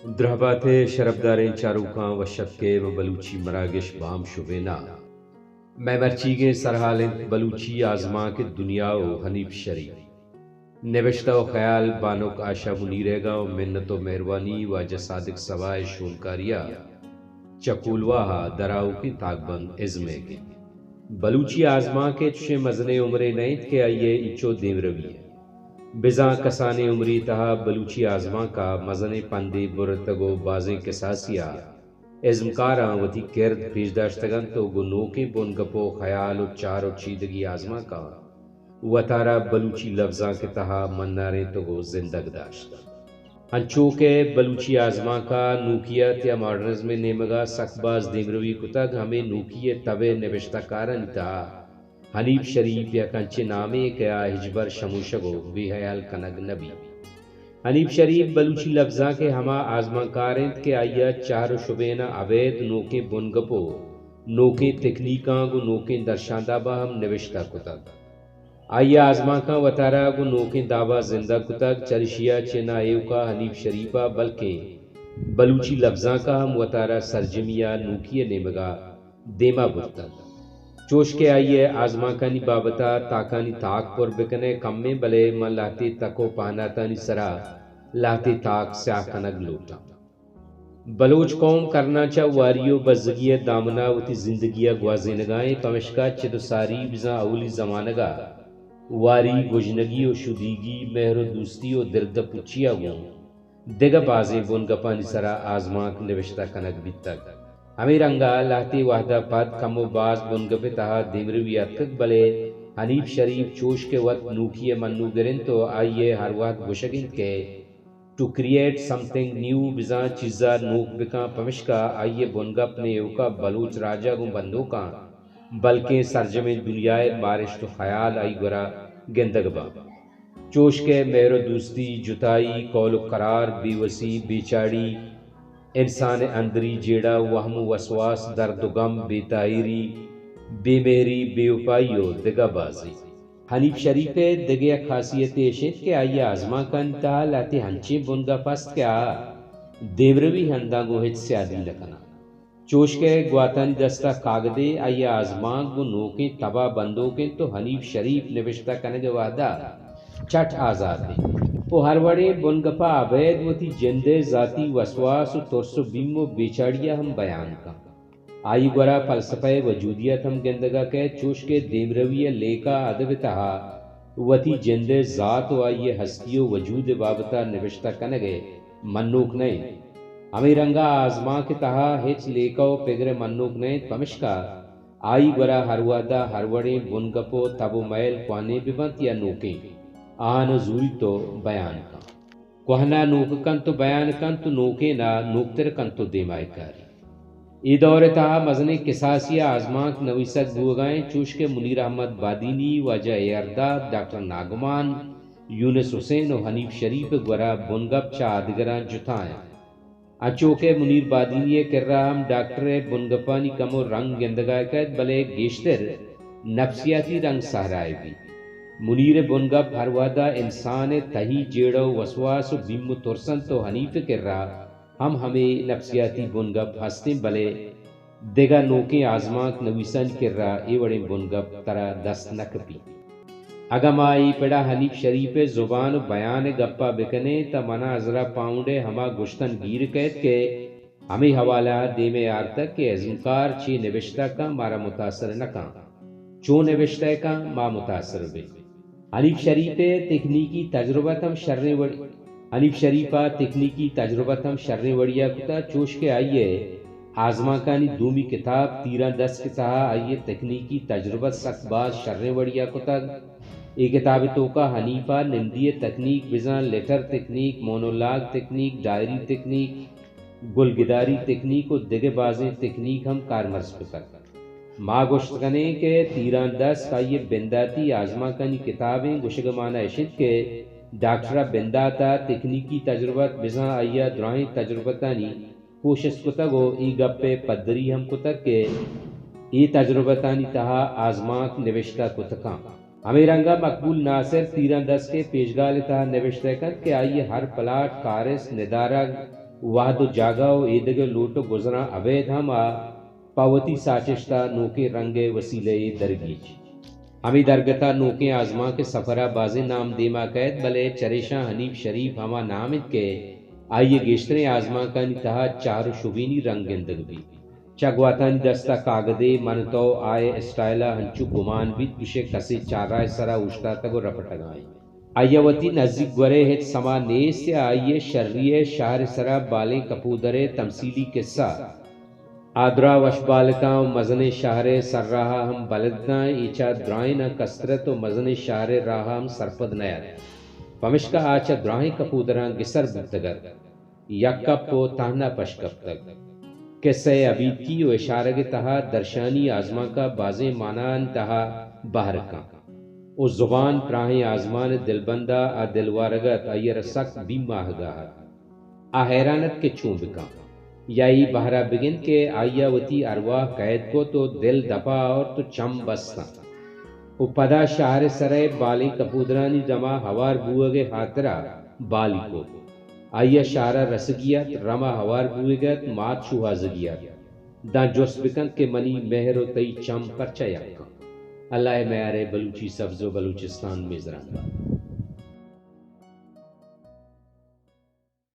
درہبات ءِ شرپداریں چاروکاں وش اتک ئے ماں بلوچی مراگش بام شبین ءَ۔ مئے مرچیگیں سرحال اِنت بلوچی آزمانک ءِ دنیا ءُ حنیف شریف۔ نبشتہ ءُ خیال بانک آشا منیر ئیگ ءَ ءُ منت ءُ مہروانی واجہ صادق صبا ءِ شونکاری ءَ چہ کولواہ ءَ درآؤکیں تاکبند ازم ئیگ اِنت۔ بلوچی آزمانک ءِ چشیں مزنیں عمرے نہ اِنت کہ آئی ءِ اینچو دیمروی اِنت۔ بزاں کسانیں عمرے ءِ تہا بلوچی آزمانک ءَ مزنیں پندے برتگ ءُ بازیں کساسی ءَ ازمکاراں وتی کرد پیش داشتگ اَنت ءُ گوں نوکیں بنگپ ءُ خیال ءُ چار ءُ چیدگی آزمانکاں وتارا بلوچی لبزانک ءِ تہا منارینتگ ءُ زندگ داشتگ۔ انچو کہ بلوچی آزمانک ءَ نوکیت یا ماڈرنزم ءِ نیمگ ءَ سک باز دیمروی کتگ، ہمے نوکی ءِ تب ءِ نبشتہ کارانی تہا حنیف شریف یک انچیں نامے کہ آ ہچبر شموشگ ءُ بے ہیال کنگ نہ بیت۔ حنیف شریف بلوچی لبزانک ءِ ہما آزمانکار اِنت کہ آئی ءَ چہر ءُ شبین ءَ ابید نوکیں بنگپ ءُ نوکیں تکنیکاں گوں نوکیں درشانداباں ہم نبشتہ کتگ۔ آئی ءِ آزمانکاں وتارا گوں نوکیں دابا زندگ کتگ، چریشی ءَ چہ نہ ایوکا حنیف شریف ءَ بلکیں بلوچی لبزانک ءَ ہم وتارا سرجمی ءَ نوکی ءِ نیمگ ءَ دیما برتگ۔ چوش کہ آئی ءِ آزمانکانی بابت ءَ تاکانی تاک پر بکن ئے کم اِنت، بلے من لہتے تک ءُ پہناتانی سرا لہتے تاک سیاہ کنگ لوٹاں۔ بلوچ قوم کرناں چہ واری ءُ بزگی ءِ دامن ءَ وتی زندگی ءَ گوازینگ ءَ اِنت، پمشکا چد ءُ ساری بزاں اولی زمانگ ءَ واری، گژنگی ءُ شدیگی، مہر ءُ دوستی ءُ درد ءُ پچی ءَ گوں دگہ بازیں بنگپانی سرا آزمانک نبشتہ کنگ بیتگ۔ ہمے رنگ ءَ لہتے وہد ءَ پد کم ءُ باز بنگپ ءِ تہا دیمروی اتکگ، بلے حنیف شریف چوش کہ وت نوکی ءِ منوگر اِنت ءُ آئی ءِ ہر وہد گوشگ اِنت کہ to create something new, بزاں چیزا نوک بکن، پمشکا آئی ءِ بنگپ نہ ایوکا بلوچ راج ءَ گوں بندوکاں بلکیں سرجمیں دنیا ءِ مارشت ءُ خیال آئی گورا گندگ باں۔ چوش کہ مہر ءُ دوستی، جتائی، قول ءُ قرار، بے وسی، بے چاڑی، انسان ءِ اندری جیڑہ، وہم ءُ وسواس، درد ءُ غم، بے تاہیری، بے مہری، بے وپائی ءُ دگہ بازیں۔ حنیف شریف ءِ دگہ یک خاصیتے اش اِنت کہ آئی ءِ آزمانکانی تہا لہتے انچیں بنگپ است کہ آ دیمروی ہنداں گوں ہچ سیادی نہ کناں۔ چوش کہ گواتانی دست ءَ کاگدے، آئی ءِ آزمانک گوں نوکیں تب ءَ بندوک اِنت ءُ حنیف شریف نبشتہ کنگ ءِ وہد ءَ چٹ آزات اِنت ءُ ہر وڑیں بنگپ ءَ ابید وتی جند ءِ ذاتی وسواس ءُ ترس ءُ بیم ءُ بے چاڑی ءَ ہم بیان کنت۔ آئی گورا فلسفہ ءِ وجودیت ہم گندگ ءَ کئیت، چوش کہ دیمروی ءِ لیکہ ءُ ادب ءِ تہا وتی جند ءِ ذات ءُ آئی ءِ ہستی ءُ وجود ءِ بابت ءَ نبشتہ کنگ ءِ منوک نہ اِنت۔ ہمے رنگ ءَ آزمانک ءِ تہا ہچ لیکہ ءُ پگر ءِ منوک نہ اِنت، پمشکا آئی گورا ہر وہد ءَ ہر وڑیں بنگپ ءُ تب ءُ مئیل کوہنیں بہ بنت یا نوکیں، آہاں زوریت ءُ بیان کنت۔ کوہن ءَ نوک کنت ءُ بیان کنت ءُ نوکیں ءَ نوکتر کنت ءُ دیما ئے کاریت۔ اے دور ءِ تہا مزنیں کساسی ءُ آزمانک نویسگ بوگ ءَ اِنت، چوش کہ منیر احمد بادینی، واجہ اے آر داد، ڈاکٹر ناگمان، یونس حسین ءُ حنیف شریف ءِ گورا بنگپ چہ آدگراں جتا اِنت۔ انچو کہ منیر بادینی ءِ کرا ہم ڈاکٹر ءِ بنگپانی کمو رنگ گندگ ءَ کئیت، بلے گیشتر نفسیاتی رنگ سہرا ئے بیت۔ منیر ءِ بنگپ ہر وہد ءَ انسان ءِ تہی جیڑہ ءُ وسواس ءُ بیم ءُ ترس اَنت ءُ حنیف ءِ کرا ہم ہمے نفسیاتی بنگپ ہست اَنت، بلے دگہ نوکیں آزمانک نویسانی کرا اے وڑیں بنگپ ترا دست نہ کپیت۔ اگاں ما اے پڑا حنیف شریف ءِ زبان ءُ بیان ءِ گپ ءَ بکنیں، تہ منا ازرا پاؤنڈ ءِ ہما گوشتن گیر کئیت کہ ہمے حوالہ ءَ دیم ءَ آرتگ کہ ازمکار چے نبشتہ کن، مارا متاثر نہ کن، چون نبشتہ کن، ما متاثر بیں۔ حنیف شریف ءِ تکنیکی تجربت ہم شریں وڑ-، حنیف شریف ءَ تکنیکی تجربت ہم شریں وڑی ءَ کتہ، چوش کہ آئی ءِ آزمانکانی دومی کتاب تیراں دست ءِ تہا آئی ءِ تکنیکی تجربت سک باز شریں وڑی ءَ کتگ۔ اے کتاب ءِ توکا حنیف ءَ نمدی ءِ تکنیک، بزاں لیٹر تکنیک، مونولاگ تکنیک، ڈائری تکنیک، گلگداری تکنیک ءُ دگہ بازیں تکنیک ہم کارمرز کتگ۔ ما گوشت کنیں کہ تیراں دست آئی ءِ بنداتی آزمانکانی کتابیں۔ گوشگ ءِ مانا اش اِنت کہ ڈاکٹر ءَ بندات ءَ تکنیکی تجربت، بزاں آئی ءَ دراہیں تجربتانی کوشست کتگ ءُ اے گپ ءِ پدری ہم کتگ کہ اے تجربتانی تہا آزمانک نبشتہ کت کنت۔ ہمے رنگ ءَ مقبول ناصر تیراں دست ءِ پیشگال ءِ تہا نبشتہ کنت کہ آئی ءِ ہر پلاٹ، کارست، ندارگ، وہد و جاگہ و ایدگہ لوٹ و گزراں ابید ہم آ پہ وتی ساچشت ء نوکیں رنگ ء وسیلہ یے درگیج۔ ہمے درگت ء نوکیں آزمانک ء سفر ء بازیں نام دیما کئیت، بلے چریشاں حنیف شریف ہما نام انت کہ آئی ء گیشتریں آزمانکانی تہا چہر و شبینی رنگ گندگ بیت۔ چہ گواتانی دست ء کاگدے من و تو آئے اسٹائل ء ہنچو گمان بیت گوشئے کسے چارراہ ء سرا اوشتاتگ و رپٹگا انت۔ آئی ء وتی نزیک گورئے ہچ سما نیست یا آئی ء شری ء شہر ء سرا بالیں کپودر ء تمثیلی کسہ۔ آ دراہ وش بالتاں و مزنیں شہر ء سرراہ ء ہم بلد داں، اے چہ دراہیناں کسترت و مزنیں شہر ء راہ ء ہم سرپد نہ ات، پمشکا آ چہ دراہیں کپودراں گسر بوتگ ات۔ یک کپ و تہنا پش کپتگ۔ کسہ ء ابیتکی و اشارگ ء تہا درشانی آزمانک ء بازیں مانایانی تہا بہر کن و زبان پراہیں آزمان ء دلبند ء آ دلوارگ ء ات، آئی ء را سک بیم آہگا ات۔ آ حیران ات کہ چون بکن یا اے بہر ء بگند کہ آئی ء وتی ارواہ قید کت و دل دپ ء آورت و چم بستاں و پدا شہر ء سر ء بالیں کپودرانی دم ء ہوار بوہگ ء ہاترا بالی کت۔ آئی ء شہر ء رسگی ات، رم ء ہوار بوئگ ء ات، مات شوہازگی ات۔ داں جست بکنت کہ منی مہر و تئی چم پرچا یک انت؟ اللہ ء میار ء بلوچی سبز و بلوچستان میزران بات۔